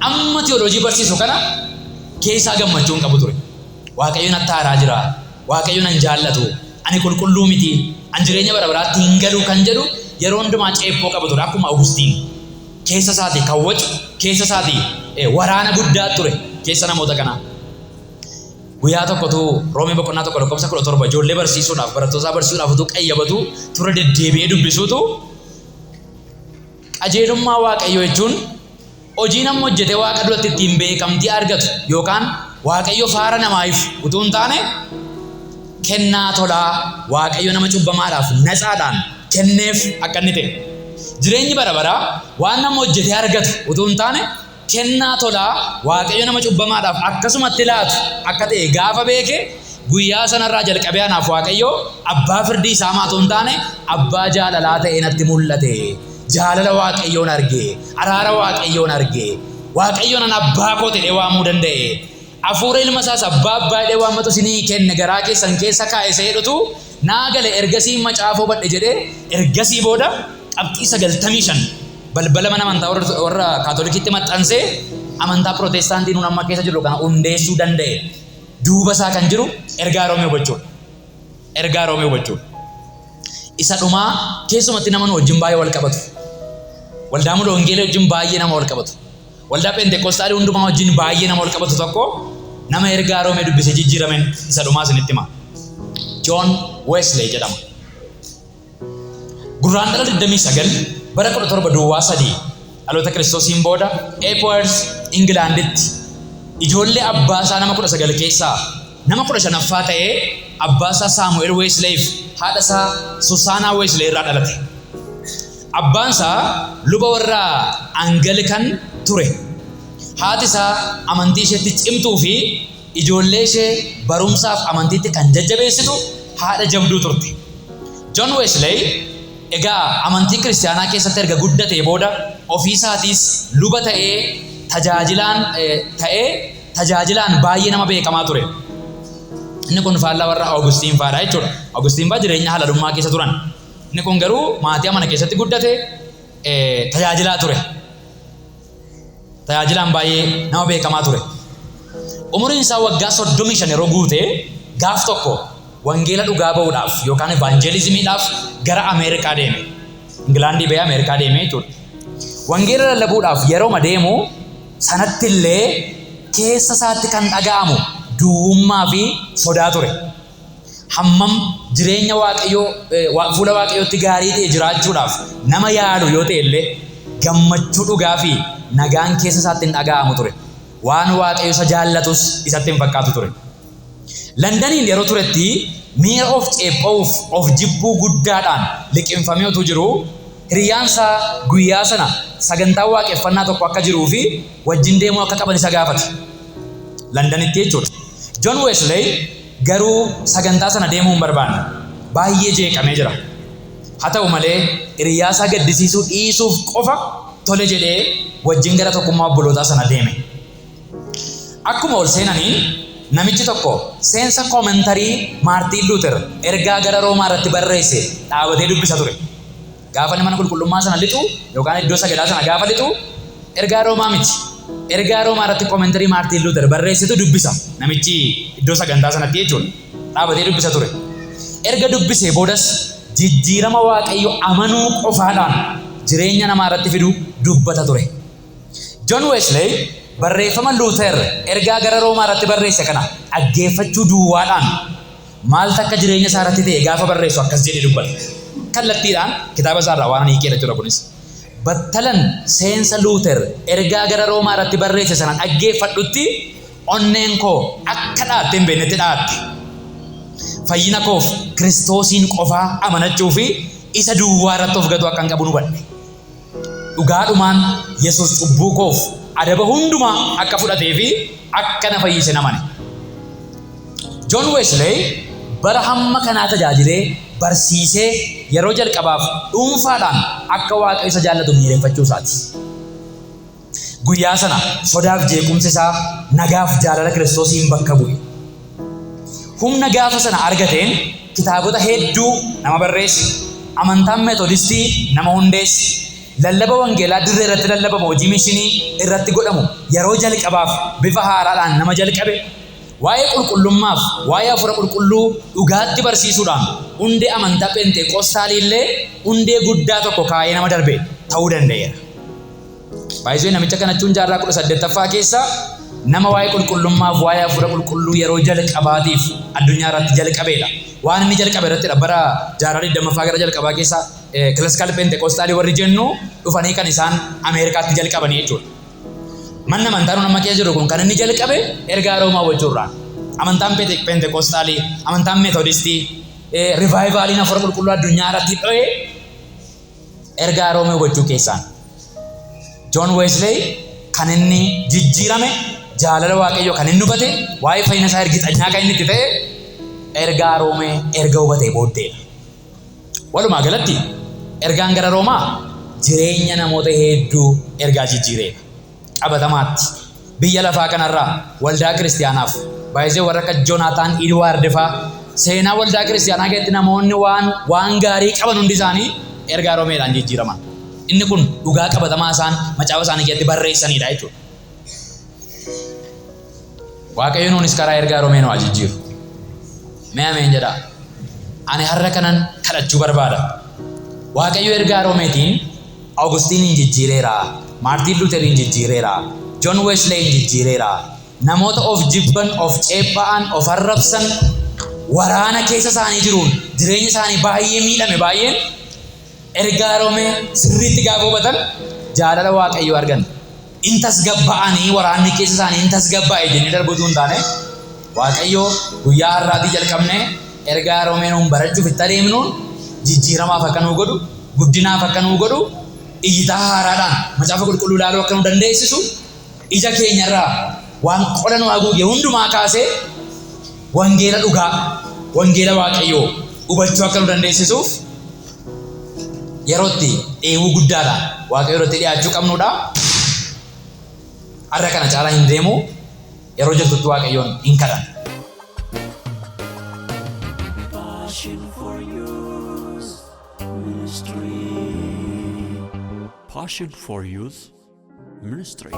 amma tiyooloojii barsiisu kana keessaa gammachuu hin qabu ture. Waaqayyo natti aaraa jira, Waaqayyo nan jaallatu, ani qulqulluu miti, an jireenya bara baraatti hin galu kan jedhu yeroo hundumaa ceephoo qaba ture akkuma Awugustiin. Keessa isaatii kan wacu, keessa isaatii waraana guddaa ture keessa namoota kanaa. Guyyaa tokko utuu Roomee boqonnaa 1 lakkoofsa 17 ijoollee barsiisuudhaaf barattoota isaa barsiisuudhaaf utuu qayyabatuu turre deddeebi'ee dubbisuutu qajeelummaa Waaqayyoo jechuun hojii namni hojjetee Waaqa duratti ittiin beekamtii argatu yookaan Waaqayyo faara namaa ifu utuu hin taane kennaa tolaa Waaqayyo nama cubbamaadhaaf natsaadhaan kenneef akka inni ta'e. Jireenyi bara baraa waan nama hojjetee argatu utuu hin taane kennaa tolaa Waaqayyo nama cubbamaadhaaf akkasumatti laatu akka ta'e gaafa beeke guyyaa sanarraa jalqabee anaaf Waaqayyo abbaa firdii isaa hamaa utuu hin taane abbaa jaalalaa ta'ee natti mul'ate. Jaalala Waaqayyoon arge. Araara Waaqayyoon arge. Waaqayyoon an abbaa koo jedhee waamuu danda'e. Hafuura ilma isaas abbaa abbaa jedhee waammatu isinii kenne garaa keessan keessa kaa'e isa jedhutu naa gale ergasii macaafa hubadhe jedhee ergasii booda qabxii 95 balbala mana amantaa warra Kaatolikiitti maxxansee amantaa Pirootestaantii nuun amma keessa jirru kana hundeessuu danda'e. Duuba isaa kan jiru ergaa Roomee hubachuudha. Ergaa Roomee hubachuudha. Isa dhumaa keessumatti nama nu wajjin baay'ee wal qabatu. Waldaa Mulu Wangeelii wajjin baay'ee nama wal qabatu. Waldaa Pheenxeqoostaalii hundumaa wajjin baay'ee nama wal qabatu tokko nama ergaa Roomee dubbisee jijjiirameen isa dhumaa isinitti hima. John Wesley jedhama. Gurraandhala 29 bara 17 duwwaa 3 dhaloota Kiristoosiin booda Epworth Ingilaanditti ijoollee abbaa isaa nama 19 keessaa nama 15ffaa ta'ee abbaa isaa Saamu'eel Weesleeyif haadha isaa Susaanaa Weesleey irraa dhalate. Abbaan isaa luba warra Angalikan ture. Haati isaa amantii isheetti cimtuu fi ijoollee ishee barumsaaf amantiitti kan jajjabeessitu haadha jabduu turte. John Wesley egaa amantii kiristaanaa keessatti erga guddatee booda ofiisaatiis luba ta'ee tajaajilaan ta'ee tajaajilaan baay'ee nama beekamaa ture. Inni kun faallaa warra Awugustiin fa'aadha jechuudha. Awugustiin fa'aa jireenya halalummaa keessa turan. Inni kun garuu maatii amana keessatti guddate, tajaajilaa ture. Tajaajilaan baay'ee nama beekamaa ture. Umuriin isaa waggaa 35 yeroo guute, gaaf tokko wangeela dhugaa ba'uudhaaf yookaan evaanjeelizimiidhaaf gara Ameerikaa deeme. Ingilaandii ba'ee Ameerikaa deeme jechuudha. Wangeela lallabuudhaaf yerooma deemu sanatti illee keessa isaatti kan dhaga'amu duwwummaa fi sodaa ture. Hammam jireenya Waaqayyoo, fuula Waaqayyootti gaarii ta'e jiraachuudhaaf nama yaalu yoo ta'e illee, gammachuu dhugaa fi nagaan keessa isaatti hin dhaga'amu ture. Waan Waaqayyo isa jaallatus isatti hin fakkaatu ture. Landaniin yeroo turetti miira of ceepha'uuf of jibbuu guddaadhaan liqimfamee utuu jiruu, hiriyaan isaa guyyaa sana sagantaan waaqeffannaa tokko akka jiruu fi wajjin deemuu akka qaban isa gaafate. Landanitti jechuudha. John Wesley garuu sagantaa sana deemuu hin barbaanne. Baay'ee jeeqamee jira. Haa ta'u malee, hiriyaa isaa gaddisiisuu dhiisuuf qofa tole jedhee wajjin gara tokkummaa obbolootaa sana deeme. Akkuma ol seenaniin namichi tokko seensa koomentarii Maartiin Luuter ergaa gara Roomaa irratti barreesse dhaabatee dubbisa ture. Gaafa inni mana qulqullummaa sana lixu yookaan iddoo sagadaa sana gaafa lixu, ergaa Roomaa miti. Ergaa Roomaa irratti koomentarii Maartiin Luuter barreessetu dubbisa namichi iddoo sagantaa sanatti jechuudha. Dhaabatee dubbisa ture. Erga dubbisee boodas jijjiirama Waaqayyo amanuu qofaadhaan jireenya namaa irratti fidu dubbata ture. John Wesley barreeffama Luuter ergaa gara Roomaa irratti barreesse kana dhaggeeffachuu duwwaadhaan maaltu akka jireenya isaa irratti ta'e gaafa barreessu akkas jedhee dubbata. Kallattiidhaan kitaaba isaa irraa waan hiikeedha jechuudha kunis. "Battalan seensa Luuter ergaa gara Roomaa irratti barreesse sana dhaggeeffadhutti onneen koo akka dhaatte hin beeknetti dhaatte. Fayyina koof Kiristoosiin qofaa amanachuu fi isa duwwaa irratti of gatuu akkan qabun hubadhe. Dhugaadhumaan Yesuus cubbuu koof adaba hundumaa akka fudhatee fi akka na fayyisen amane." John Wesley bara hamma kanaa tajaajilee, barsiisee, yeroo jalqabaaf dhuunfaadhaan akka Waaqayyo isa jaallatu miireffachuu isaati. Guyyaa sana sodaaf jeequmsi isaa nagaaf jaalala Kiristoosiin bakka bu'e. Humna gaafa sana argateen kitaabota hedduu nama barreesse, amantaan Meetodistii nama hundeesse, lallaba wangeelaa dirree irratti lallabamu hojii mishinii irratti godhamu yeroo jalqabaaf bifa haaraadhaan nama jalqabe, waa'ee qulqullummaaf waa'ee Hafuura Qulqulluu dhugaatti barsiisuudhaan hundee amantaa Pheenxeeqoostaalii illee hundee guddaa tokko kaa'ee nama darbe ta'uu danda'eera. Baay'isee namicha kana jechuun jaarraa 18ffaa keessa nama waa'ee qulqullummaaf waa'ee Hafuura Qulqulluu yeroo jalqabaatiif addunyaa irratti jalqabeedha. Waan inni jalqabe irrattidha bara jaarraa 20ffaa gara jalqabaa keessa classical Penteqoostaalii warri jennu dhufanii kan isaan Ameerikaatti jalqabanii jechuudha. Manni amantaa nuun amma keessa jirru kun kan inni jalqabe ergaa Roomaa hubachuurraan. Amantaan Penteqoostaalii, amantaan Meetodistii, rivaayivaaliin Hafuura Qulqulluu addunyaa irratti dho'ee ergaa Roomee hubachuu keessaan. John Wesley kan inni jijjiirame, jaalala Waaqayyoo kan inni hubate, waa'ee fayyina isaa ergixanyaa kan inni itti ta'e ergaa Roomee erga hubatee booddeedha. Walumaa galatti ergaan gara Roomaa jireenya namoota hedduu ergaa jijjiireedha. Qabatamaatti biyya lafaa kanarraa waldaa kiristiyaanaaf baay'isee warra akka Jonaataan Edwaard faa, seenaa waldaa kiristiyaanaa keessatti namoonni waan gaarii qaban hundi isaanii ergaa Roomeedhaan jijjiiraman. Inni kun dhugaa qabatamaa isaan macaafa isaanii keessatti barreessanidha jechuudha. Waaqayyo nuunis karaa ergaa Roomee nu haa jijjiiru. Mee ameen jedhaa. Ani har'a kanan kadhachuu barbaada. Waaqayyo ergaa Roomeetiin Awugustiiniin jijjiireera, Maartiin Luuteriin jijjiireera, John Wesleyin jijjiireera. Namoota of jibban, of ceepha'an, of arrabsan, waraana keessa isaanii jiruun jireenya isaanii baay'ee miidhame baay'een ergaa Roomee sirriitti gaafa hubatan jaalala Waaqayyoo argan. In tasgabba'anii, waraanni keessa isaanii in tasgabbaa'e jennee darbuutu hin taane, Waaqayyo guyyaa har'aatii jalqabnee ergaa Roomee nuun barachuuf itti adeemnuun jijjiiramaaf akka nuu godhu, guddinaaf akka nuu godhu, iyyitaa haaraadhaan macaafa qulqulluu ilaaluu akka nu dandeessisu, Ija keenyarraa waan qola nu haguuge hundumaa kaasee wangeela dhugaa, wangeela Waaqayyoo hubachuu akka nu dandeessisuuf yerootti dheebuu guddaadhaan Waaqayyo irratti dhiyaachuu qabnudha. Har'a kana caalaa hin deemu, yeroo jirtutti Waaqayyoon hin kadhanna. Passion for Youth Ministry. Passion for Youth Ministry.